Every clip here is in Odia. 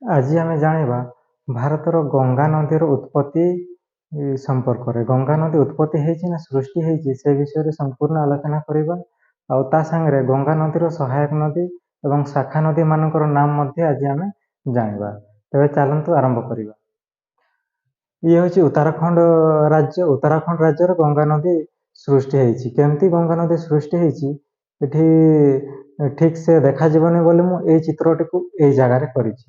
ଆଜି ଆମେ ଜାଣିବା ଭାରତର ଗଙ୍ଗା ନଦୀର ଉତ୍ପତ୍ତି ସମ୍ପର୍କରେ। ଗଙ୍ଗା ନଦୀ ଉତ୍ପତ୍ତି ହେଇଛି ନା ସୃଷ୍ଟି ହେଇଛି, ସେ ବିଷୟରେ ସମ୍ପୂର୍ଣ୍ଣ ଆଲୋଚନା କରିବା। ଆଉ ତା ସାଙ୍ଗରେ ଗଙ୍ଗା ନଦୀର ସହାୟକ ନଦୀ ଏବଂ ଶାଖା ନଦୀମାନଙ୍କର ନାମ ମଧ୍ୟ ଆଜି ଆମେ ଜାଣିବା। ତେବେ ଚାଲନ୍ତୁ ଆରମ୍ଭ କରିବା। ଇଏ ହେଉଛି ଉତ୍ତରାଖଣ୍ଡ ରାଜ୍ୟ। ଉତ୍ତରାଖଣ୍ଡ ରାଜ୍ୟରେ ଗଙ୍ଗା ନଦୀ ସୃଷ୍ଟି ହେଇଛି। କେମିତି ଗଙ୍ଗା ନଦୀ ସୃଷ୍ଟି ହେଇଛି, ଏଠି ଠିକ୍ ସେ ଦେଖାଯିବନି ବୋଲି ମୁଁ ଏଇ ଚିତ୍ରଟିକୁ ଏଇ ଜାଗାରେ କରିଛି।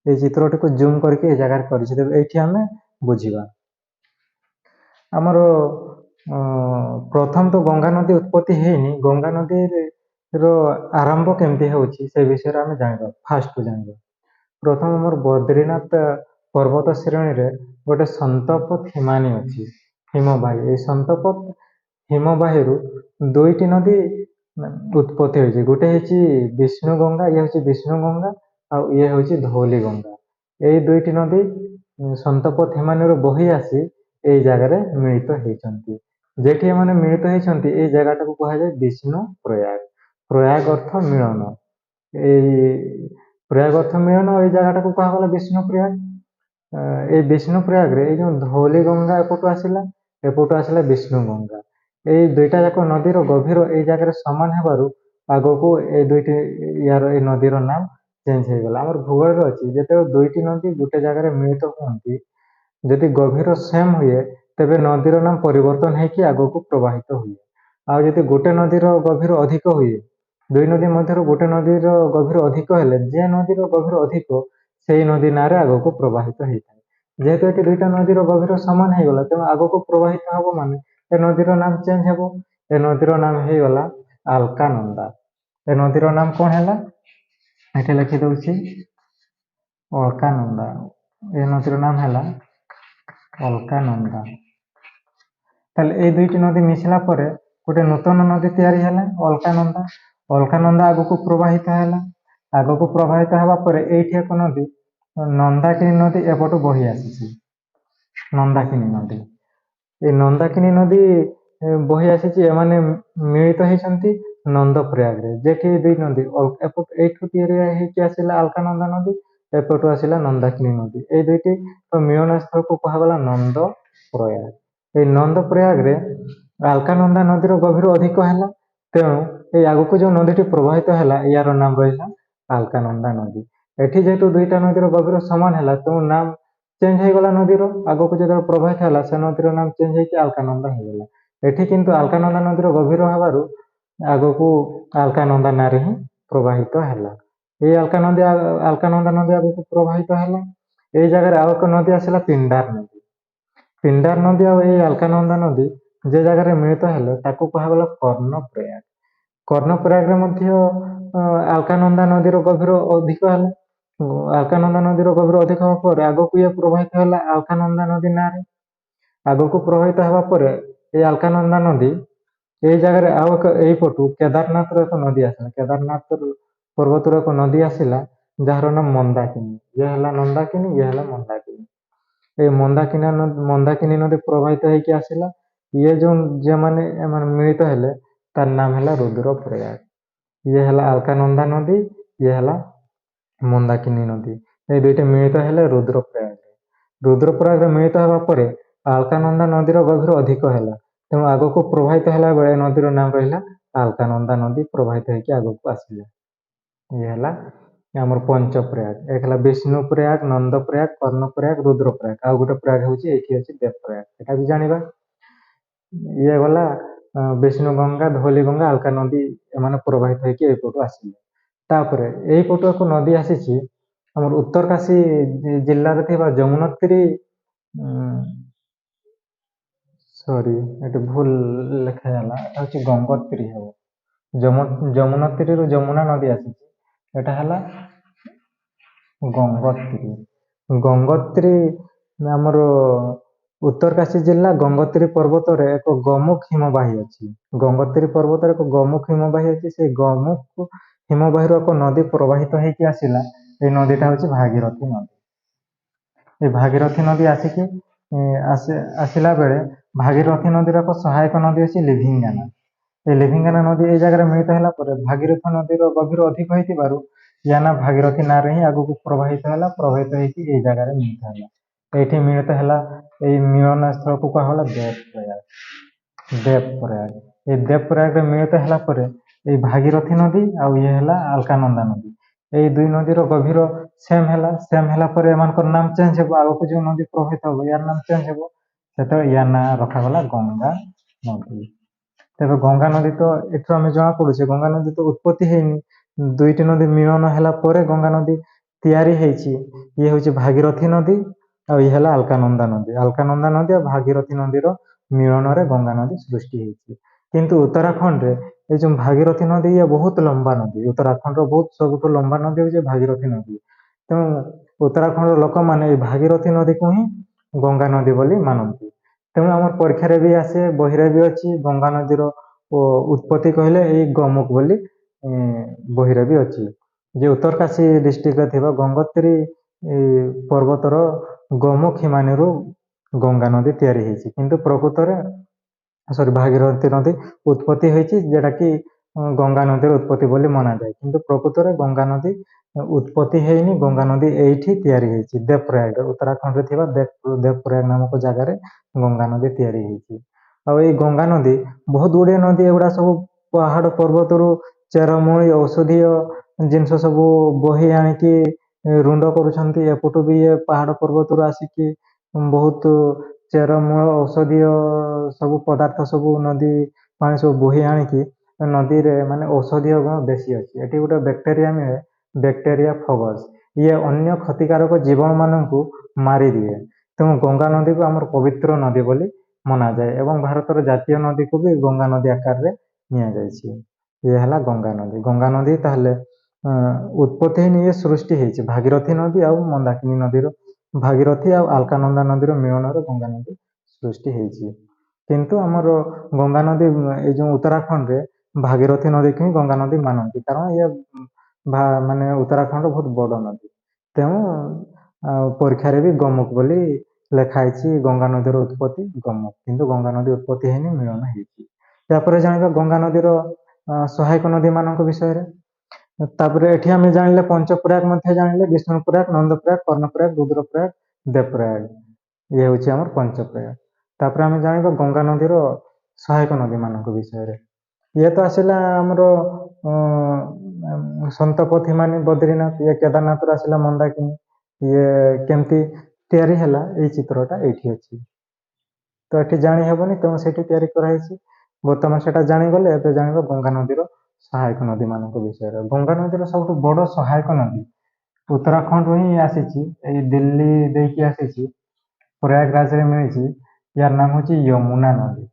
ଏଇ ଚିତ୍ରଟିକୁ ଜୁମ୍ କରିକି ଏଇ ଜାଗାରେ କରିଛି। ତେବେ ଏଇଠି ଆମେ ବୁଝିବା। ଆମର ପ୍ରଥମ ତ ଗଙ୍ଗା ନଦୀ ଉତ୍ପତ୍ତି ହେଇନି, ଗଙ୍ଗା ନଦୀର ଆରମ୍ଭ କେମିତି ହେଉଛି ସେ ବିଷୟରେ ଆମେ ଜାଣିବା। ଫାଷ୍ଟକୁ ଜାଣିବା। ପ୍ରଥମ ଆମର ବଦ୍ରିନାଥ ପର୍ବତ ଶ୍ରେଣୀରେ ଗୋଟେ ସନ୍ତପତ ହିମାନୀ ଅଛି, ହିମବାହୀ। ଏଇ ସନ୍ତପତ ହିମବାହୀରୁ ଦୁଇଟି ନଦୀ ଉତ୍ପତ୍ତି ହୋଇଛି। ଗୋଟେ ହେଇଛି ବିଷ୍ଣୁ ଗଙ୍ଗା, ଇଏ ହେଉଛି ବିଷ୍ଣୁ ଗଙ୍ଗା, ଆଉ ଇଏ ହେଉଛି ଧଉଲି ଗଙ୍ଗା। ଏଇ ଦୁଇଟି ନଦୀ ସନ୍ତପତ ହିମାନୀରୁ ବହି ଆସି ଏଇ ଜାଗାରେ ମିଳିତ ହେଇଛନ୍ତି। ଯେଠି ଏମାନେ ମିଳିତ ହେଇଛନ୍ତି, ଏଇ ଜାଗାଟାକୁ କୁହାଯାଏ ବିଷ୍ଣୁ ପ୍ରୟାଗ। ପ୍ରୟାଗ ଅର୍ଥ ମିଳନ। ଏଇ ପ୍ରୟାଗ ଅର୍ଥ ମିଳନ। ଏଇ ଜାଗାଟାକୁ କୁହାଗଲା ବିଷ୍ଣୁ ପ୍ରୟାଗ। ଏଇ ବିଷ୍ଣୁ ପ୍ରୟାଗରେ ଏଇ ଯୋଉ ଧଉଲି ଗଙ୍ଗା ଏପଟୁ ଆସିଲା, ଏପଟୁ ଆସିଲା ବିଷ୍ଣୁ ଗଙ୍ଗା। ଏଇ ଦୁଇଟା ଯାକ ନଦୀର ଗଭୀର ଏଇ ଜାଗାରେ ସମାନ ହେବାରୁ ଆଗକୁ ଏଇ ଦୁଇଟି ୟାର ଏଇ ନଦୀର ନାମ ଚେଞ୍ଜ ହେଇଗଲା। ଆମର ଭୂଗୋଳରେ ଅଛି, ଯେତେବେଳେ ଦୁଇଟି ନଦୀ ଗୋଟେ ଜାଗାରେ ମିଳିତ ହୁଅନ୍ତି, ଯଦି ଗଭୀର ସେମ୍ ହୁଏ, ତେବେ ନଦୀର ନାମ ପରିବର୍ତ୍ତନ ହେଇକି ଆଗକୁ ପ୍ରବାହିତ ହୁଏ। ଆଉ ଯଦି ଗୋଟେ ନଦୀର ଗଭୀର ଅଧିକ ହୁଏ, ଦୁଇ ନଦୀ ମଧ୍ୟରୁ ଗୋଟେ ନଦୀର ଗଭୀର ଅଧିକ ହେଲେ, ଯେ ନଦୀର ଗଭୀର ଅଧିକ ସେଇ ନଦୀ ନାଁରେ ଆଗକୁ ପ୍ରବାହିତ ହେଇଥାଏ। ଯେହେତୁ ଏଠି ଦୁଇଟା ନଦୀର ଗଭୀର ସମାନ ହେଇଗଲା, ତେଣୁ ଆଗକୁ ପ୍ରବାହିତ ହବ ମାନେ ଏ ନଦୀର ନାମ ଚେଞ୍ଜ ହେବ। ଏ ନଦୀର ନାମ ହେଇଗଲା ଆଲକାନନ୍ଦା। ଏ ନଦୀର ନାମ କଣ ହେଲା? ଏଠି ଲେଖି ଦଉଛି ଅଳକାନନ୍ଦା। ଏ ନଦୀର ନାମ ହେଲା ଅଲକାନନ୍ଦା। ତାହେଲେ ଏଇ ଦୁଇଟି ନଦୀ ମିଶିଲା ପରେ ଗୋଟେ ନୂତନ ନଦୀ ତିଆରି ହେଲା, ଅଲକାନନ୍ଦା। ଅଲକାନନ୍ଦା ଆଗକୁ ପ୍ରବାହିତ ହେଲା। ଆଗକୁ ପ୍ରବାହିତ ହେବା ପରେ ଏଇଠି ଏକ ନଦୀ ନନ୍ଦାକିନୀ ନଦୀ ଏପଟୁ ବହି ଆସିଛି। ନନ୍ଦାକିନୀ ନଦୀ, ଏଇ ନନ୍ଦାକିନୀ ନଦୀ ବହି ଆସିଛି। ଏମାନେ ମିଳିତ ହେଇଛନ୍ତି ନନ୍ଦପ୍ରୟାଗରେ, ଯେଠି ଦୁଇ ନଦୀ ଏପଟ ଏଇଠୁ ତିଆରି ହେଇକି ଆସିଲା ଆଲକାନନ୍ଦା ନଦୀ, ଏପଟୁ ଆସିଲା ନନ୍ଦାକିନୀ ନଦୀ। ଏଇ ଦୁଇଟି ମିଳନ ସ୍ଥଳକୁ କୁହାଗଲା ନନ୍ଦପ୍ରୟାଗ। ଏଇ ନନ୍ଦପ୍ରୟାଗରେ ଆଲକାନନ୍ଦା ନଦୀର ଗଭୀର ଅଧିକ ହେଲା, ତେଣୁ ଏଇ ଆଗକୁ ଯୋଉ ନଦୀଟି ପ୍ରବାହିତ ହେଲା, ୟାର ନାମ ରହିଲା ଆଲକାନନ୍ଦା ନଦୀ। ଏଠି ଯେହେତୁ ଦୁଇଟା ନଦୀର ଗଭୀର ସମାନ ହେଲା, ତେଣୁ ନାମ ଚେଞ୍ଜ ହେଇଗଲା ନଦୀର। ଆଗକୁ ଯେତେବେଳେ ପ୍ରବାହିତ ହେଲା, ସେ ନଦୀର ନାମ ଚେଞ୍ଜ ହେଇକି ଆଲକାନନ୍ଦା ହେଇଗଲା। ଏଠି କିନ୍ତୁ ଆଲକାନନ୍ଦା ନଦୀର ଗଭୀର ହେବାରୁ ଆଗକୁ ଆଲକାନନ୍ଦା ନାଁରେ ହିଁ ପ୍ରବାହିତ ହେଲା। ଏଇ ଆଲକାନନ୍ଦା ନଦୀ ଆଗକୁ ପ୍ରବାହିତ ହେଲା। ଏଇ ଜାଗାରେ ଆଉ ଏକ ନଦୀ ଆସିଲା, ପିଣ୍ଡାର ନଦୀ। ପିଣ୍ଡାର ନଦୀ ଆଉ ଏଇ ଆଲକାନନ୍ଦା ନଦୀ ଯେ ଜାଗାରେ ମିଳିତ ହେଲେ, ତାକୁ କୁହାଗଲା କର୍ଣ୍ଣପ୍ରୟାଗ। କର୍ଣ୍ଣପ୍ରୟାଗରେ ମଧ୍ୟ ଆଲକାନନ୍ଦା ନଦୀର ଗଭୀର ଅଧିକ ହେଲା। ଆଲକାନନ୍ଦା ନଦୀର ଗଭୀର ଅଧିକ ହେବା ପରେ ଆଗକୁ ଇଏ ପ୍ରବାହିତ ହେଲା ଆଲକାନନ୍ଦା ନଦୀ ନାଁରେ। ଆଗକୁ ପ୍ରବାହିତ ହେବା ପରେ ଏଇ ଆଲକାନନ୍ଦା ନଦୀ ଏଇ ଜାଗାରେ ଆଉ ଏକ ଏଇପଟୁ କେଦାରନାଥର ଏକ ନଦୀ ଆସିଲା। କେଦାରନାଥ ପର୍ବତର ଏକ ନଦୀ ଆସିଲା, ଯାହାର ନାମ ମନ୍ଦାକିନୀ। ଇଏ ହେଲା ନନ୍ଦାକିନୀ, ଇଏ ହେଲା ମନ୍ଦାକିନୀ। ଏଇ ମନ୍ଦାକିନୀ ନଦୀ ପ୍ରବାହିତ ହେଇକି ଆସିଲା। ଇଏ ଯୋଉ ଯେଉଁମାନେ ଏମାନେ ମିଳିତ ହେଲେ, ତାର ନାମ ହେଲା ରୁଦ୍ରପ୍ରୟାଗ। ଇଏ ହେଲା ଆଲକାନନ୍ଦା ନଦୀ, ଇଏ ହେଲା ମନ୍ଦାକିନୀ ନଦୀ। ଏଇ ଦୁଇଟି ମିଳିତ ହେଲେ ରୁଦ୍ରପ୍ରୟାଗରେ। ରୁଦ୍ରପ୍ରୟାଗରେ ମିଳିତ ହେବା ପରେ ଆଲକାନନ୍ଦା ନଦୀର ଗଭୀର ଅଧିକ ହେଲା, ତେଣୁ ଆଗକୁ ପ୍ରବାହିତ ହେଲା ବେଳେ ନଦୀର ନାମ ରହିଲା ଆଲକାନନ୍ଦା ନଦୀ, ପ୍ରବାହିତ ହେଇକି ଆଗକୁ ଆସିଲା। ଇଏ ହେଲା ଆମର ପଞ୍ଚପ୍ରୟାଗ। ଏକ ହେଲା ବିଷ୍ଣୁପ୍ରୟାଗ, ନନ୍ଦପ୍ରୟାଗ, କର୍ଣ୍ଣପ୍ରୟାଗ, ରୁଦ୍ରପ୍ରୟାଗ। ଆଉ ଗୋଟେ ପ୍ରୟାଗ ହେଉଛି ଏଇଠି ଅଛି ଦେବପ୍ରୟାଗ, ସେଟା ବି ଜାଣିବା। ଇଏ ଗଲା ବିଷ୍ଣୁ ଗଙ୍ଗା, ଧଉଲି ଗଙ୍ଗା, ଆଲକା ନଦୀ, ଏମାନେ ପ୍ରବାହିତ ହେଇକି ଏଇପଟୁ ଆସିଲେ। ତାପରେ ଏଇପଟୁ ଏକ ନଦୀ ଆସିଛି, ଆମର ଉତ୍ତରକାଶୀ ଜିଲ୍ଲାରେ ଥିବା ଯମୁନୋତ୍ରୀ, ସରି, ଏଠି ଭୁଲ ଲେଖା ହେଲା, ଏଟା ହଉଛି ଗଙ୍ଗୋତ୍ରୀ ହେବ। ଯମୁନୋତ୍ରୀରୁ ଯମୁନା ନଦୀ ଆସିଛି, ଏଟା ହେଲା ଗଙ୍ଗୋତ୍ରୀ। ଗଙ୍ଗୋତ୍ରୀ, ଆମର ଉତ୍ତରକାଶୀ ଜିଲ୍ଲା ଗଙ୍ଗୋତ୍ରୀ ପର୍ବତରେ ଏକ ଗୋମୁଖ ହିମବାହୀ ଅଛି। ଗଙ୍ଗୋତ୍ରୀ ପର୍ବତରେ ଏକ ଗୋମୁଖ ହିମବାହୀ ଅଛି। ସେଇ ଗୋମୁଖ ହିମବାହୀରୁ ଏକ ନଦୀ ପ୍ରବାହିତ ହେଇକି ଆସିଲା। ଏଇ ନଦୀଟା ହଉଛି ଭାଗୀରଥୀ ନଦୀ। ଏଇ ଭାଗୀରଥୀ ନଦୀ ଆସିକି ଆସିଲା ବେଳେ ଭାଗୀରଥୀ ନଦୀର ଏକ ସହାୟକ ନଦୀ ଅଛି ଲିଭିଙ୍ଗାନା। ଏଇ ଲିଭିଙ୍ଗାନା ନଦୀ ଏଇ ଜାଗାରେ ମିଳିତ ହେଲା ପରେ ଭାଗୀରଥ ନଦୀର ଗଭୀର ଅଧିକ ହେଇଥିବାରୁ ୟା ନା ଭାଗୀରଥୀ ନାଁରେ ହିଁ ଆଗକୁ ପ୍ରବାହିତ ହେଲା। ପ୍ରବାହିତ ହେଇକି ଏଇ ଜାଗାରେ ମିଳିତ ହେଲା। ଏଇଠି ମିଳିତ ହେଲା। ଏଇ ମିଳନ ସ୍ଥଳକୁ କୁହାଗଲା ଦେବପ୍ରୟାଗ। ଦେବପ୍ରୟାଗ, ଏଇ ଦେବପ୍ରୟାଗରେ ମିଳିତ ହେଲା ପରେ ଏଇ ଭାଗୀରଥୀ ନଦୀ ଆଉ ଇଏ ହେଲା ଆଲକାନନ୍ଦା ନଦୀ, ଏଇ ଦୁଇ ନଦୀର ଗଭୀର ସେମ୍ ହେଲା। ସେମ୍ ହେଲା ପରେ ଏମାନଙ୍କର ନାମ ଚେଞ୍ଜ ହେବ। ଆଗକୁ ଯେଉଁ ନଦୀ ପ୍ରବାହିତ ହେବ, ୟାର ନାମ ଚେଞ୍ଜ ହେବ। ସେତେବେଳେ ୟା ନାଁ ରଖାଗଲା ଗଙ୍ଗା ନଦୀ। ତେବେ ଗଙ୍ଗା ନଦୀ ତ ଏଠୁ ଆମେ ଜଣା ପଡୁଛେ, ଗଙ୍ଗା ନଦୀ ତ ଉତ୍ପତ୍ତି ହେଇନି, ଦୁଇଟି ନଦୀ ମିଳନ ହେଲା ପରେ ଗଙ୍ଗା ନଦୀ ତିଆରି ହେଇଛି। ଇଏ ହେଉଛି ଭାଗୀରଥୀ ନଦୀ ଆଉ ଇଏ ହେଲା ଆଲକାନନ୍ଦା ନଦୀ। ଆଲକାନନ୍ଦା ନଦୀ ଆଉ ଭାଗୀରଥୀ ନଦୀର ମିଳନରେ ଗଙ୍ଗା ନଦୀ ସୃଷ୍ଟି ହେଇଛି। କିନ୍ତୁ ଉତ୍ତରାଖଣ୍ଡରେ ଏଇ ଯେଉଁ ଭାଗୀରଥୀ ନଦୀ, ଇଏ ବହୁତ ଲମ୍ବା ନଦୀ। ଉତ୍ତରାଖଣ୍ଡର ବହୁତ ସବୁଠୁ ଲମ୍ବା ନଦୀ ହେଉଛି ଭାଗୀରଥୀ ନଦୀ। ତେଣୁ ଉତ୍ତରାଖଣ୍ଡର ଲୋକମାନେ ଏଇ ଭାଗୀରଥୀ ନଦୀକୁ ହିଁ ଗଙ୍ଗା ନଦୀ ବୋଲି ମାନନ୍ତି। ତେଣୁ ଆମର ପରୀକ୍ଷାରେ ବି ଆସେ, ବହିରେ ବି ଅଛି, ଗଙ୍ଗା ନଦୀର ଉତ୍ପତ୍ତି କହିଲେ ଏଇ ଗୋମୁଖ ବୋଲି ବହିରେ ବି ଅଛି ଯେ ଉତ୍ତରକାଶୀ ଡିଷ୍ଟ୍ରିକ୍ଟରେ ଥିବା ଗଙ୍ଗୋତ୍ରୀ ପର୍ବତର ଗୋମୁଖ ହିମାନୀରୁ ଗଙ୍ଗା ନଦୀ ତିଆରି ହେଇଛି। କିନ୍ତୁ ପ୍ରକୃତରେ ସରି ଭାଗୀରଥୀ ନଦୀ ଉତ୍ପତ୍ତି ହେଇଛି, ଯେଉଁଟାକି ଗଙ୍ଗା ନଦୀର ଉତ୍ପତ୍ତି ବୋଲି ମନାଯାଏ। କିନ୍ତୁ ପ୍ରକୃତରେ ଗଙ୍ଗା ନଦୀ ଉତ୍ପତ୍ତି ହେଇନି, ଗଙ୍ଗା ନଦୀ ଏଇଠି ତିଆରି ହେଇଛି, ଦେବପ୍ରୟାଗରେ। ଉତ୍ତରାଖଣ୍ଡରେ ଥିବା ଦେବପ୍ରୟାଗ ନାମକ ଜାଗାରେ ଗଙ୍ଗା ନଦୀ ତିଆରି ହେଇଛି। ଆଉ ଏଇ ଗଙ୍ଗା ନଦୀ, ବହୁତ ଗୁଡ଼ିଏ ନଦୀ ଏଗୁଡ଼ା ସବୁ ପାହାଡ଼ ପର୍ବତରୁ ଚେରମୂଳି, ଔଷଧୀୟ ଜିନିଷ ସବୁ ବୋହି ଆଣିକି ରୁଣ୍ଡ କରୁଛନ୍ତି। ଏପଟୁ ବି ଇଏ ପାହାଡ଼ ପର୍ବତରୁ ଆସିକି ବହୁତ ଚେରମୂଳ, ଔଷଧୀୟ ସବୁ ପଦାର୍ଥ ସବୁ ନଦୀ ପାଣି ସବୁ ବୋହି ଆଣିକି ନଦୀରେ, ମାନେ ଔଷଧୀୟ ଗୁଣ ବେଶୀ ଅଛି। ଏଠି ଗୋଟେ ବ୍ୟାକ୍ଟେରିଆ ମିଳେ, ବ୍ୟାକ୍ଟେରିଆ ଫଗସ୍, ଇଏ ଅନ୍ୟ କ୍ଷତିକାରକ ଜୀବମାନଙ୍କୁ ମାରିଦିଏ। ତେଣୁ ଗଙ୍ଗା ନଦୀକୁ ଆମର ପବିତ୍ର ନଦୀ ବୋଲି ମନାଯାଏ ଏବଂ ଭାରତର ଜାତୀୟ ନଦୀକୁ ବି ଗଙ୍ଗା ନଦୀ ଆକାରରେ ନିଆଯାଇଛି। ଇଏ ହେଲା ଗଙ୍ଗା ନଦୀ। ଗଙ୍ଗା ନଦୀ ତାହେଲେ ଉତ୍ପତ୍ତି ହେଇନି, ଇଏ ସୃଷ୍ଟି ହେଇଛି ଭାଗୀରଥୀ ନଦୀ ଆଉ ମନ୍ଦାକିନୀ ନଦୀର, ଭାଗୀରଥୀ ଆଉ ଆଲକାନନ୍ଦା ନଦୀର ମିଳନରେ ଗଙ୍ଗା ନଦୀ ସୃଷ୍ଟି ହେଇଛି। କିନ୍ତୁ ଆମର ଗଙ୍ଗା ନଦୀ ଏଇ ଯେଉଁ ଉତ୍ତରାଖଣ୍ଡରେ ଭାଗୀରଥୀ ନଦୀକୁ ହିଁ ଗଙ୍ଗା ନଦୀ ମାନନ୍ତି, କାରଣ ଇଏ ମାନେ ଉତ୍ତରାଖଣ୍ଡ ବହୁତ ବଡ଼ ନଦୀ। ତେଣୁ ପରୀକ୍ଷାରେ ବି ଗୋମୁଖ ବୋଲି ଲେଖା ହେଇଛି, ଗଙ୍ଗା ନଦୀର ଉତ୍ପତ୍ତି ଗୋମୁଖ। କିନ୍ତୁ ଗଙ୍ଗା ନଦୀ ଉତ୍ପତ୍ତି ହେଇନି, ମିଳନ ହେଇଛି। ତାପରେ ଜାଣିବା ଗଙ୍ଗା ନଦୀର ସହାୟକ ନଦୀମାନଙ୍କ ବିଷୟରେ। ତାପରେ ଏଠି ଆମେ ଜାଣିଲେ ପଞ୍ଚପ୍ରୟାଗ ମଧ୍ୟ ଜାଣିଲେ, ବିଷ୍ଣୁପ୍ରୟାଗ, ନନ୍ଦପ୍ରୟାଗ, କର୍ଣ୍ଣପ୍ରୟାଗ, ରୁଦ୍ରପ୍ରୟାଗ, ଦେବପ୍ରୟାଗ, ଇଏ ହେଉଛି ଆମର ପଞ୍ଚପ୍ରୟାଗ। ତାପରେ ଆମେ ଜାଣିବା ଗଙ୍ଗା ନଦୀର ସହାୟକ ନଦୀମାନଙ୍କ ବିଷୟରେ। ଇଏ ତ ଆସିଲା ଆମର ସନ୍ତପଥ ହିମାନୀ ବଦ୍ରିନାଥ, ଇଏ କେଦାରନାଥରୁ ଆସିଲା ମନ୍ଦାକିନୀ। ଇଏ କେମିତି ତିଆରି ହେଲା ଏଇ ଚିତ୍ରଟା ଏଇଠି ଅଛି। ତ ଏଠି ଜାଣି ହେବନି, ତେଣୁ ସେଇଠି ତିଆରି କରାହେଇଛି। ବର୍ତ୍ତମାନ ସେଟା ଜାଣିଗଲେ, ଏବେ ଜାଣିବା ଗଙ୍ଗା ନଦୀର ସହାୟକ ନଦୀମାନଙ୍କ ବିଷୟରେ। ଗଙ୍ଗା ନଦୀର ସବୁଠୁ ବଡ଼ ସହାୟକ ନଦୀ ଉତ୍ତରାଖଣ୍ଡରୁ ହିଁ ଆସିଛି, ଏଇ ଦିଲ୍ଲୀ ଦେଇକି ଆସିଛି, ପ୍ରୟାଗରାଜରେ ମିଳିଛି। ୟାର ନାମ ହେଉଛି ୟମୁନା ନଦୀ।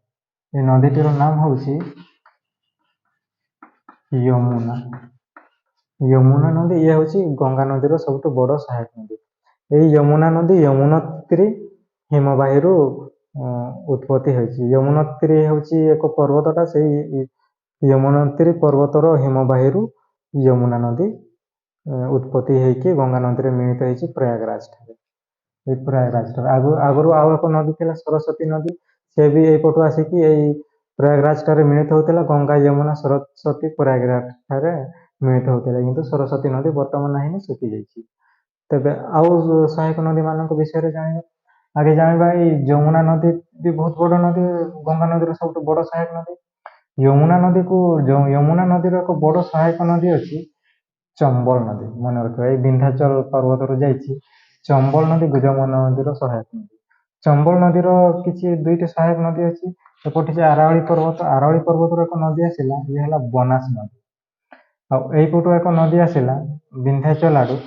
ଏ ନଦୀଟିର ନାମ ହେଉଛି ୟମୁନା। ୟମୁନା ନଦୀ ଇଏ ହେଉଛି ଗଙ୍ଗା ନଦୀର ସବୁଠୁ ବଡ଼ ସହାୟକ ନଦୀ। ଏଇ ୟମୁନା ନଦୀ ୟମୁନୋତ୍ରୀ ହିମବାହିରୁ ଉତ୍ପତ୍ତି ହୋଇଛି। ୟମୁନୋତ୍ରୀ ହେଉଛି ଏକ ପର୍ବତଟା, ସେଇ ୟମୁନୋତ୍ରୀ ପର୍ବତର ହିମବାହିରୁ ୟମୁନା ନଦୀ ଉତ୍ପତ୍ତି ହେଇକି ଗଙ୍ଗା ନଦୀରେ ମିଳିତ ହେଇଛି ପ୍ରୟାଗରାଜ ଠାରେ। ଏଇ ପ୍ରୟାଗରାଜ ଠାରେ ଆଗରୁ ଆଉ ଏକ ନଦୀ ଥିଲା ସରସ୍ୱତୀ ନଦୀ, ସେ ବି ଏଇପଟୁ ଆସିକି ଏଇ ପ୍ରୟାଗରାଜ ଠାରେ ମିଳିତ ହଉଥିଲା। ଗଙ୍ଗା, ୟମୁନା, ସରସ୍ୱତୀ ପ୍ରୟାଗରାଜ ଠାରେ ମିଳିତ ହଉଥିଲେ, କିନ୍ତୁ ସରସ୍ୱତୀ ନଦୀ ବର୍ତ୍ତମାନ ନାହିଁ, ଶୁଖି ଯାଇଛି। ତେବେ ଆଉ ସହାୟକ ନଦୀମାନଙ୍କ ବିଷୟରେ ଜାଣିବା। ଆଗେ ଜାଣିବା ଏଇ ଯମୁନା ନଦୀ ବି ବହୁତ ବଡ଼ ନଦୀ, ଗଙ୍ଗା ନଦୀର ସବୁଠୁ ବଡ଼ ସହାୟକ ନଦୀ। ଯମୁନା ନଦୀକୁ, ଯମୁନା ନଦୀର ଏକ ବଡ଼ ସହାୟକ ନଦୀ ଅଛି ଚମ୍ବଲ ନଦୀ। ମନେ ରଖିବା, ଏଇ ବିନ୍ଧ୍ୟାଚଳ ପର୍ବତରୁ ଯାଇଛି ଚମ୍ବଲ ନଦୀ, ଯମୁନା ନଦୀର ସହାୟକ ନଦୀ। ଚମ୍ବଲ ନଦୀର କିଛି ଦୁଇଟି ସହାୟକ ନଦୀ ଅଛି। ଏପଟେ ଯେ ଆରାବଳୀ ପର୍ବତ, ଆରାବଳୀ ପର୍ବତରୁ ଏକ ନଦୀ ଆସିଲା, ଇଏ ହେଲା ବନାସ ନଦୀ। ଆଉ ଏଇପଟୁ ଏକ ନଦୀ ଆସିଲା ବିନ୍ଧ୍ୟାଚଳ ଆଡ଼ୁ,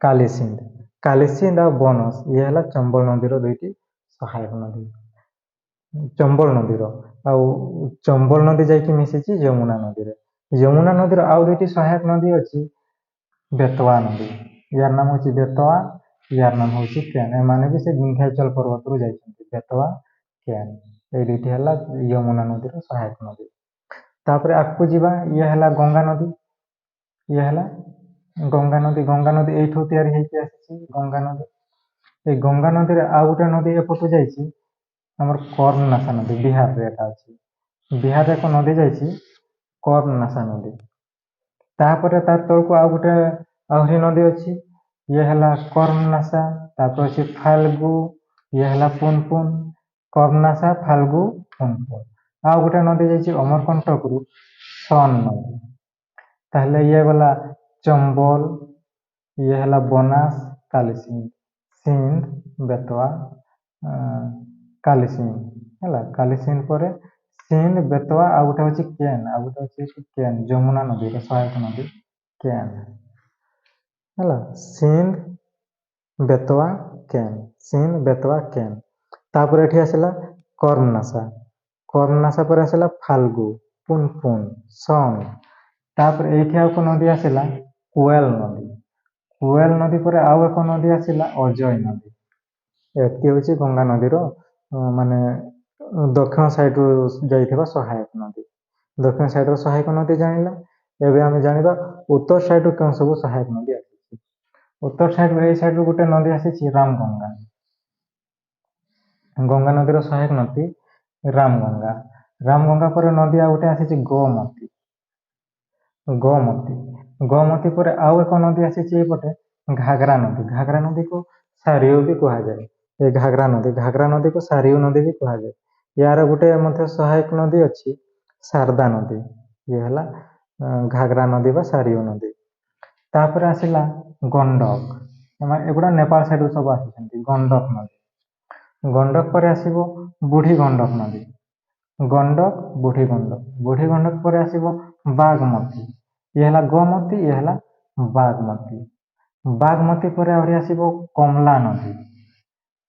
କାଲିସିନ୍ଧ। କାଲିସିନ୍ଧ ଆଉ ବନସ, ଇଏ ହେଲା ଚମ୍ବଲ ନଦୀର ଦୁଇଟି ସହାୟକ ନଦୀ ଚମ୍ବଲ ନଦୀର। ଆଉ ଚମ୍ବଲ ନଦୀ ଯାଇକି ମିଶିଛି ଯମୁନା ନଦୀରେ। ଯମୁନା ନଦୀର ଆଉ ଦୁଇଟି ସହାୟକ ନଦୀ ଅଛି, ବେତୱା ନଦୀ, ୟାର ନାମ ହେଉଛି ବେତୱା, ୟାର ନାମ ହେଉଛି କେନ୍। ଏମାନେ ବି ସେ ବିନ୍ଧ୍ୟାଚଳ ପର୍ବତରୁ ଯାଇଛନ୍ତି, ବେତୱା, କେନ୍, ଏଇ ଦୁଇଟି ହେଲା ଯମୁନା ନଦୀର ସହାୟକ ନଦୀ। ତାପରେ ଆଗକୁ ଯିବା। ଇଏ ହେଲା ଗଙ୍ଗା ନଦୀ। ଇଏ ହେଲା ଗଙ୍ଗା ନଦୀ। ଗଙ୍ଗା ନଦୀ ଏଇଠୁ ତିଆରି ହେଇକି ଆସିଛି ଗଙ୍ଗା ନଦୀ। ଏଇ ଗଙ୍ଗା ନଦୀରେ ଆଉ ଗୋଟେ ନଦୀ ଏପଟୁ ଯାଇଛି ଆମର କର୍ଣ୍ଣନାସା ନଦୀ, ବିହାରରେ ଏଟା ଅଛି। ବିହାରରେ ଏକ ନଦୀ ଯାଇଛି କର୍ଣ୍ଣନାସା ନଦୀ। ତାପରେ ତାର ତଳକୁ ଆଉ ଗୋଟେ ଆହୁରି ନଦୀ ଅଛି। ଇଏ ହେଲା କର୍ମନାସା, ତାପରେ ଅଛି ଫାଲଗୁ, ଇଏ ହେଲା ପୁନପୁନ। କର୍ମନାସା, ଫାଲଗୁ, ପୁନପୁନ। ଆଉ ଗୋଟେ ନଦୀ ଯାଇଛି ଅମରକଣ୍ଟକରୁ ସନ୍ ନଦୀ। ତାହେଲେ ଇଏ ଗଲା ଚମ୍ବଲ, ଇଏ ହେଲା ବନାସ, କାଲିସିନ୍ଧ, ସିନ୍ଧ, ବେତୱା, କାଲିସିନ୍ଧ ହେଲା। କାଲିସିନ୍ଧ ପରେ ସିନ୍ଧ, ବେତୱା, ଆଉ ଗୋଟେ ହଉଛି କେନ୍, ଆଉ ଗୋଟେ ଅଛି କେନ୍, ଯମୁନା ନଦୀର ସହାୟକ ନଦୀ କେନ୍ ହେଲା। ସିନ୍ଧ, ବେତୱା, କେନ୍, ସିନ୍ଧ, ବେତୱା, କେନ୍। ତାପରେ ଏଠି ଆସିଲା କର୍ମନାସା, କର୍ମନାସା ପରେ ଆସିଲା ଫାଲଗୁ, ପୁନପୁନ, ସନ୍। ତାପରେ ଏଇଠି ଆଉ ଏକ ନଦୀ ଆସିଲା କୋଏଲ ନଦୀ। କୋଏଲ ନଦୀ ପରେ ଆଉ ଏକ ନଦୀ ଆସିଲା ଅଜୟ ନଦୀ। ଏତିକି ହେଉଛି ଗଙ୍ଗା ନଦୀର ମାନେ ଦକ୍ଷିଣ ସାଇଡରୁ ଯାଇଥିବା ସହାୟକ ନଦୀ। ଦକ୍ଷିଣ ସାଇଡର ସହାୟକ ନଦୀ ଜାଣିଲା। ଏବେ ଆମେ ଜାଣିବା ଉତ୍ତର ସାଇଡରୁ କେଉଁ ସବୁ ସହାୟକ ନଦୀ ଆସିଛି। ଉତ୍ତର ସାଇଡରୁ ଏଇ ସାଇଡରୁ ଗୋଟେ ନଦୀ ଆସିଛି ରାମଗଙ୍ଗା। ଗଙ୍ଗା ନଦୀର ସହାୟକ ନଦୀ ରାମଗଙ୍ଗା। ରାମଗଙ୍ଗା ପରେ ନଦୀ ଆଉ ଗୋଟେ ଆସିଛି ଗୋମତୀ। ଗୋମତୀ, ଗୋମତୀ ପରେ ଆଉ ଏକ ନଦୀ ଆସିଛି ଏପଟେ ଘାଗରା ନଦୀ। ଘାଗରା ନଦୀକୁ ସାରିୟୁ ବି କୁହାଯାଏ। ଏ ଘାଗରା ନଦୀ, ଘାଗରା ନଦୀକୁ ସାରିୟୁ ନଦୀ ବି କୁହାଯାଏ। ୟାର ଗୋଟେ ମଧ୍ୟ ସହାୟକ ନଦୀ ଅଛି ଶାରଦା ନଦୀ। ଇଏ ହେଲା ଘାଗରା ନଦୀ ବା ସାରିୟୁ ନଦୀ। ତାପରେ ଆସିଲା ଗଣ୍ଡକ। ଏଗୁଡ଼ା ନେପାଳ ସାଇଡରୁ ସବୁ ଆସିଛନ୍ତି। ଗଣ୍ଡକ ନଦୀ, ଗଣ୍ଡକ ପରେ ଆସିବ ବୁଢ଼ୀ ଗଣ୍ଡକ ନଦୀ। ଗଣ୍ଡକ, ବୁଢ଼ୀ ଗଣ୍ଡକ, ବୁଢ଼ୀ ଗଣ୍ଡକ ପରେ ଆସିବ ବାଗମତୀ। ଇଏ ହେଲା ଗୋମତୀ, ଇଏ ହେଲା ବାଗମତୀ। ବାଗମତୀ ପରେ ଆହୁରି ଆସିବ କମଲା ନଦୀ।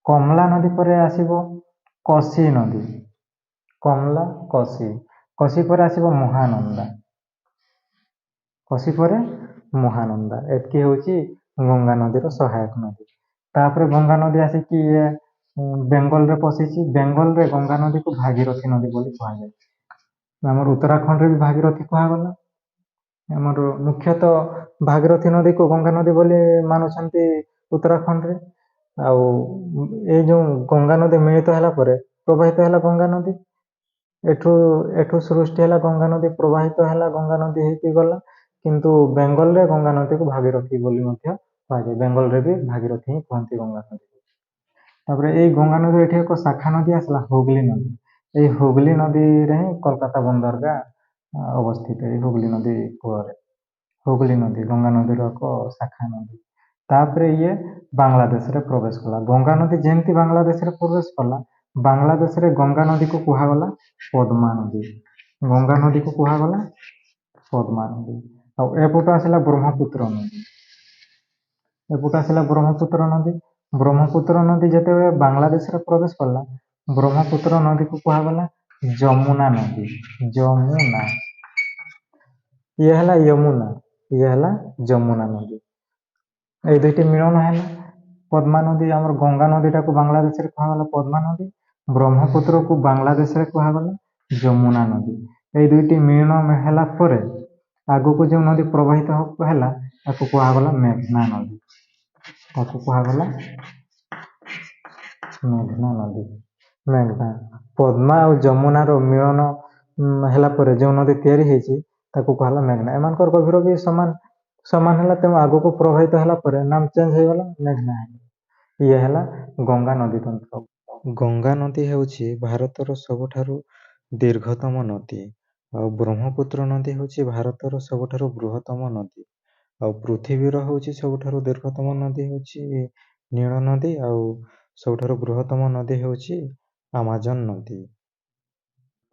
କମଲା ନଦୀ ପରେ ଆସିବ କୋଶି ନଦୀ। କମଲା, କୋଶି, କୋଶି ପରେ ଆସିବ ମହାନନ୍ଦା। କୋଶି ପରେ ମହାନନ୍ଦା। ଏତିକି ହେଉଛି ଗଙ୍ଗା ନଦୀର ସହାୟକ ନଦୀ। ତାପରେ ଗଙ୍ଗା ନଦୀ ଆସିକି ଇଏ ବେଙ୍ଗଲରେ ପଶିଛି। ବେଙ୍ଗଲରେ ଗଙ୍ଗା ନଦୀକୁ ଭାଗୀରଥୀ ନଦୀ ବୋଲି କୁହାଯାଏ। ଆମର ଉତ୍ତରାଖଣ୍ଡରେ ବି ଭାଗୀରଥୀ କୁହାଗଲା। ଆମର ମୁଖ୍ୟତଃ ଭାଗୀରଥୀ ନଦୀକୁ ଗଙ୍ଗା ନଦୀ ବୋଲି ମାନୁଛନ୍ତି ଉତ୍ତରାଖଣ୍ଡରେ। ଆଉ ଏଇ ଯେଉଁ ଗଙ୍ଗା ନଦୀ ମିଳିତ ହେଲା ପରେ ପ୍ରବାହିତ ହେଲା ଗଙ୍ଗା ନଦୀ। ଏଠୁ ସୃଷ୍ଟି ହେଲା ଗଙ୍ଗା ନଦୀ, ପ୍ରବାହିତ ହେଲା ଗଙ୍ଗା ନଦୀ ହେଇକି ଗଲା। କିନ୍ତୁ ବେଙ୍ଗଲରେ ଗଙ୍ଗା ନଦୀକୁ ଭାଗୀରଥୀ ବୋଲି ମଧ୍ୟ କୁହାଯାଏ। ବେଙ୍ଗଲରେ ବି ଭାଗୀରଥୀ ହିଁ କୁହନ୍ତି ଗଙ୍ଗା ନଦୀକୁ। ତାପରେ ଏଇ ଗଙ୍ଗା ନଦୀ ଏଠି ଏକ ଶାଖା ନଦୀ ଆସିଲା ହୁଗଲି ନଦୀ। ଏଇ ହୁଗଲି ନଦୀରେ ହିଁ କୋଲକାତା ବନ୍ଦରଗାହ ଅବସ୍ଥିତ। ଏଇ ହୁଗଲି ନଦୀ କୂଳରେ ହୁଗଲି ନଦୀ ଗଙ୍ଗା ନଦୀର ଏକ ଶାଖା ନଦୀ। ତାପରେ ଇଏ ବାଂଲାଦେଶରେ ପ୍ରବେଶ କଲା। ଗଙ୍ଗା ନଦୀ ଯେମିତି ବାଂଲାଦେଶରେ ପ୍ରବେଶ କଲା, ବାଂଲାଦେଶରେ ଗଙ୍ଗା ନଦୀକୁ କୁହାଗଲା ପଦ୍ମା ନଦୀ। ଗଙ୍ଗା ନଦୀକୁ କୁହାଗଲା ପଦ୍ମା ନଦୀ। ଆଉ ଏପଟୁ ଆସିଲା ବ୍ରହ୍ମପୁତ୍ର ନଦୀ। ଏପଟୁ ଆସିଲା ବ୍ରହ୍ମପୁତ୍ର ନଦୀ। ବ୍ରହ୍ମପୁତ୍ର ନଦୀ ଯେତେବେଳେ ବାଂଲାଦେଶରେ ପ୍ରବେଶ କଲା, ବ୍ରହ୍ମପୁତ୍ର ନଦୀକୁ କୁହାଗଲା ଯମୁନା ନଦୀ। ଯମୁନା, ଇଏ ହେଲା ୟମୁନା, ଇଏ ହେଲା ଯମୁନା ନଦୀ। ଏଇ ଦୁଇଟି ମିଳନ ହେଲା। ପଦ୍ମା ନଦୀ, ଆମର ଗଙ୍ଗା ନଦୀଟାକୁ ବାଂଲାଦେଶରେ କୁହାଗଲା ପଦ୍ମା ନଦୀ, ବ୍ରହ୍ମପୁତ୍ରକୁ ବାଂଲାଦେଶରେ କୁହାଗଲା ଯମୁନା ନଦୀ। ଏଇ ଦୁଇଟି ମିଳନ ହେଲା ପରେ ଆଗକୁ ଯେଉଁ ନଦୀ ପ୍ରବାହିତ ହେଲା ତାକୁ କୁହାଗଲା ମେଘନା ନଦୀ। ତାକୁ କୁହାଗଲା ମେଘନା ନଦୀ। ମେଘନା, ପଦ୍ମା ଆଉ ଯମୁନାର ମିଳନ ହେଲା ପରେ ଯେଉଁ ନଦୀ ତିଆରି ହେଇଛି ତାକୁ କୁହାଗଲା ମେଘନା। ଏମାନଙ୍କର ଗଭୀର ବି ସମାନ ସମାନ ହେଲା, ତେଣୁ ଆଗକୁ ପ୍ରବାହିତ ହେଲା ପରେ ନାମ ଚେଞ୍ଜ ହେଇଗଲା, ମେଘନା ହେଇଗଲା। ଇଏ ହେଲା ଗଙ୍ଗା ନଦୀ ତନ୍ତ୍ର। ଗଙ୍ଗା ନଦୀ ହେଉଛି ଭାରତର ସବୁଠାରୁ ଦୀର୍ଘତମ ନଦୀ। ଆଉ ବ୍ରହ୍ମପୁତ୍ର ନଦୀ ହେଉଛି ଭାରତର ସବୁଠାରୁ ବୃହତ୍ତମ ନଦୀ। ଆଉ ପୃଥିବୀର ହେଉଛି ସବୁଠାରୁ ଦୀର୍ଘତମ ନଦୀ ହେଉଛି ନୀଳ ନଦୀ, ଆଉ ସବୁଠାରୁ ବୃହତ୍ତମ ନଦୀ ହେଉଛି ଆମାଜନ ନଦୀ।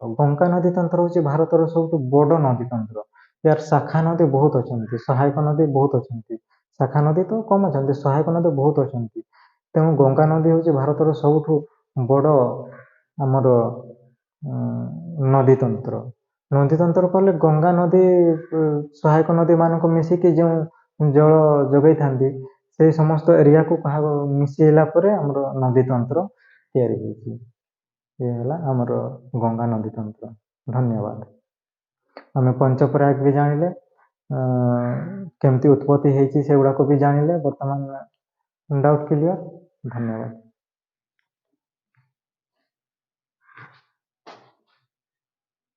ଗଙ୍ଗା ନଦୀ ତନ୍ତ୍ର ହେଉଛି ଭାରତର ସବୁଠୁ ବଡ଼ ନଦୀ ତନ୍ତ୍ର। ୟାର ଶାଖା ନଦୀ ବହୁତ ଅଛନ୍ତି, ସହାୟକ ନଦୀ ବହୁତ ଅଛନ୍ତି। ଶାଖା ନଦୀ ତ କମ୍ ଅଛନ୍ତି, ସହାୟକ ନଦୀ ବହୁତ ଅଛନ୍ତି। ତେଣୁ ଗଙ୍ଗା ନଦୀ ହେଉଛି ଭାରତର ସବୁଠୁ ବଡ଼ ଆମର ନଦୀ ତନ୍ତ୍ର। ନଦୀ ତନ୍ତ୍ର କହିଲେ ଗଙ୍ଗା ନଦୀ ସହାୟକ ନଦୀମାନଙ୍କୁ ମିଶିକି ଯେଉଁ ଜଳ ଯୋଗାଇଥାନ୍ତି, ସେଇ ସମସ୍ତ ଏରିଆକୁ ମିଶେଇଲା ପରେ ଆମର ନଦୀ ତନ୍ତ୍ର ତିଆରି ହେଇଛି। ଇଏ ହେଲା ଆମର ଗଙ୍ଗା ନଦୀ ତନ୍ତ୍ର। ଧନ୍ୟବାଦ। ଆମେ ପଞ୍ଚପ୍ରୟାଗ ବି ଜାଣିଲେ, କେମିତି ଉତ୍ପତ୍ତି ହେଇଛି ସେଗୁଡ଼ାକ ବି ଜାଣିଲେ। ବର୍ତ୍ତମାନ ଡାଉଟ୍ କ୍ଲିୟର। ଧନ୍ୟବାଦ।